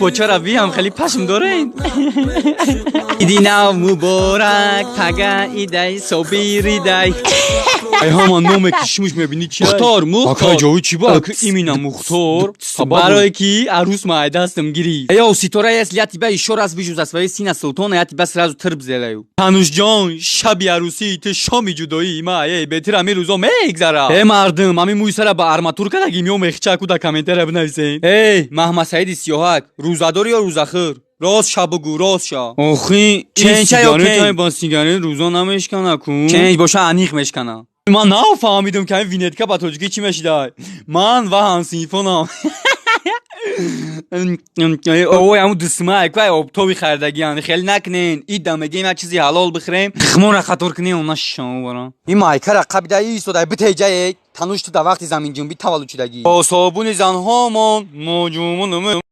Почара биам хеле пашм дорен. Иди нав муборак, тага идай собиридай. Ай, ҳама номе ки шумуш мебинӣ, чи? Мухтор, Мухтор. Акай ҷои чӣ ба имина Мухтор? Барое ки арӯс ма дастам гирифт. Эй, Ситора, если я тебя еще раз вижу за своей сына Султона, я тебя сразу тырп сделаю. Танушҷон, шаби арӯсии ту шоми ҷудоии ма, эй, бетир ами рӯзо мегзара. Э, мардум, ами мӯи сара ба арматур кардагим ё мехчаку, да комментария бинависен. Эй, Маҳмадсаиди Сиёҳак, рӯзадор ё рӯзахӯр? Рост ша бугӯ, рост ша. Охи, Ченча ё сигарет кен? Ба сигарет рӯза намешкана ку. Ченч боша, аниқ мешкана. Ман нафаҳмидам, ки ҳамин винетка ба тоҷикӣ чӣ мешидай. Ман ва ҳамсинфонам. Ой, ҳамун дусмай кай обтоби харидагиан. Хеле накунен. Ида мегем, як чизи ҳалол бихӯрем. Тухмонра хатор кунем, она шишон. Ин майкара қабида истодай битеҷае. Тануш, ту дар вақти заминҷунбӣ таваллуд шудагӣ. Бо собуни занҳомон моҷумон.